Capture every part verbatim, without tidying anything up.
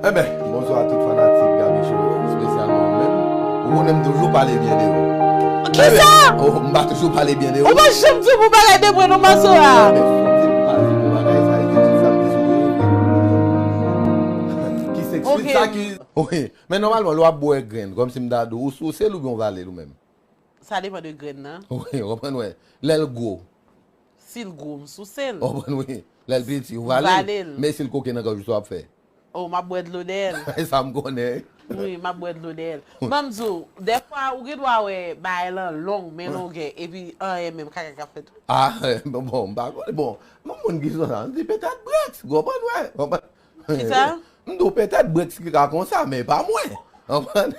Enben, bonswa tout fanatik Gaby Show, espesyalman ou menm. Ou konnen m toujou pale byen de ou. Kisa? Oh, m pa toujou pale byen de ou. Ou pa janm di pou bagay de mwen non, Mazora. Enben, si w di m pa di pou bagay, sa vle di tout sa m di sou ou yo vre. Ki se ki sa ki... Wi, men nòmalman, lè w ap bwè grenn, kòmsi m ta di w, ou sou sèl oubyen w vale l ou menm? Sa depann de grenn nan. Wi, w konprann, wè. Lè l gwo. Si l gwo, m souse l. W konprann, wi. Lè l piti, ou vale l. Vale l. Men si l koke nan gòj ou, sa w ap fè? Oh, m ap bwè dlo dèyè l. E sa m konnen. Wi, m ap bwè dlo dèyè l. Ban m di w, dèfwa, ou gen dwa wè bagay lan long, men longè, epi anyen menm kaka k ap fèt. Ah, bon, bon, m pa konnen. Bon, yon moun ki sou sa, m di petèt Brex, w konprann, wè. W konprann? Kisa? M di w petèt Brex ki ka konsa, men pa mwen. Konprann?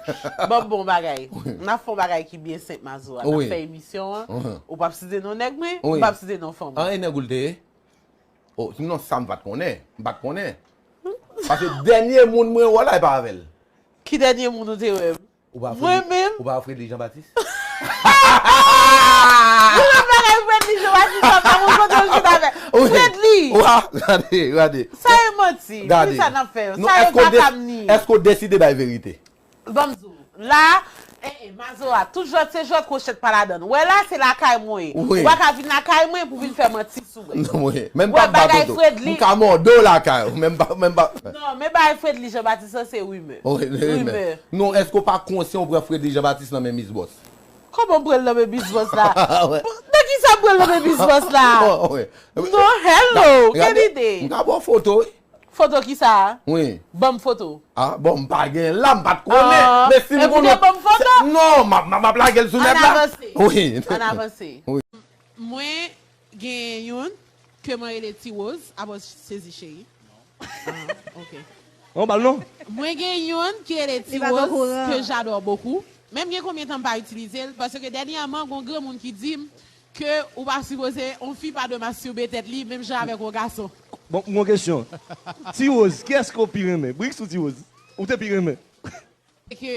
Bon, bon bagay. N ap fè yon bagay ki byen senp, Mazora. N ap fè emisyon an. Ou p ap site non nèg mwen, m p ap site non fanm. An, e nèg ou l te ye? Oh, non, sa m pa t konnen. M pa t konnen. Paske dènye moun mwen wè la, e pa avè l. Ki dènye moun ou te wè? Ou pa Fredly, mwen menm? Ou pa Fredly Jean Baptiste? Ou menm bagay Fredly Jean Baptiste, sa pa moun kote ou chita avè. Wi. Fredly! Wa, gade, gade. Sa e manti. Gade. Ki sa n ap fè? Non, sa yo pa ka m ni. Èske w deside bay verite? Ban m di w. La, eh, eh, Mazora, tout jwèt se jwèt, kwochèt pa ladann. Wè la, se lakay mwen ye. Wi. Ou pa ka vin lakay mwen pou vin fè manti sou mwen. Non, wi. Men m pa bat foto. M ka mòde w lakay ou. Men m pa, men m pa. Non, men bagay Fredly Jean Baptiste, se rimè. Wi, rimè. Non, èske w pa konsyan ou pran Fredly Jean Baptiste nan men Miss Boss? Kòman m pran l nan men Miss Boss la? Nan ki sa m pran l nan men Miss Boss la? Non, hello, quelle idée? M ka ba w foto, wi. Foto ki sa? Wi. Ban m foto. Ah, bon, m pa gen la, m pa t konnen. Men si m konnen. Ou vle ban m foto? Non, m ap, m ap lage l sou nèt la. Ann avanse. Wi. Ann avanse. Wi. Mwen gen youn ke mwen rele Ti Rose, apa w sezi cheri. Ah, ok. Yon bal non? Mwen gen youn ki rele Ti Rose, que j'adore beaucoup. Men m gen konbyen tan m pa itilize l, paske dènyèman, gon granmoun ki di m ke ou pa sipoze, yon fi pa dwe mastibe tèt li, menm jan avèk yon gason. Bon, m gon kesyon. Ti Rose, kiyès ke w pi renmen? Brix ou Ti Rose? Ou te pi renmen? Se ke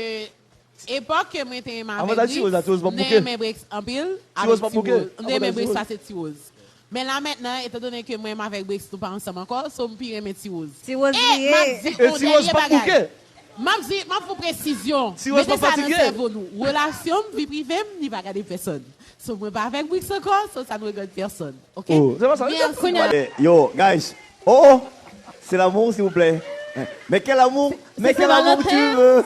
epòk ke mwen te renmen avèk Brix, m te renmen Brix anpil avèk Ti Rose. M te renmen Brix pase Ti Rose. Men la mentnan, etandone ke mwen menm avèk Brix nou pa ansanm ankò, so m pi renmen Ti Rose. Ti Rose li ye. E m ap di yon dènye bagay. M ap di, m ap fè yon presizyon. Mete sa nan sèvo nou. Relasyon m, vi prive m, li pa gade pèsonn. So mwen pa avèk Brix ankò, so ça ne regarde personne. Ok? Oh, se pa sa. Mèsi. Eh, yo, guys. Oh, oh. C'est l'amour, s'il vous plaît. Mais quel amour? Mais quel amour tu veux?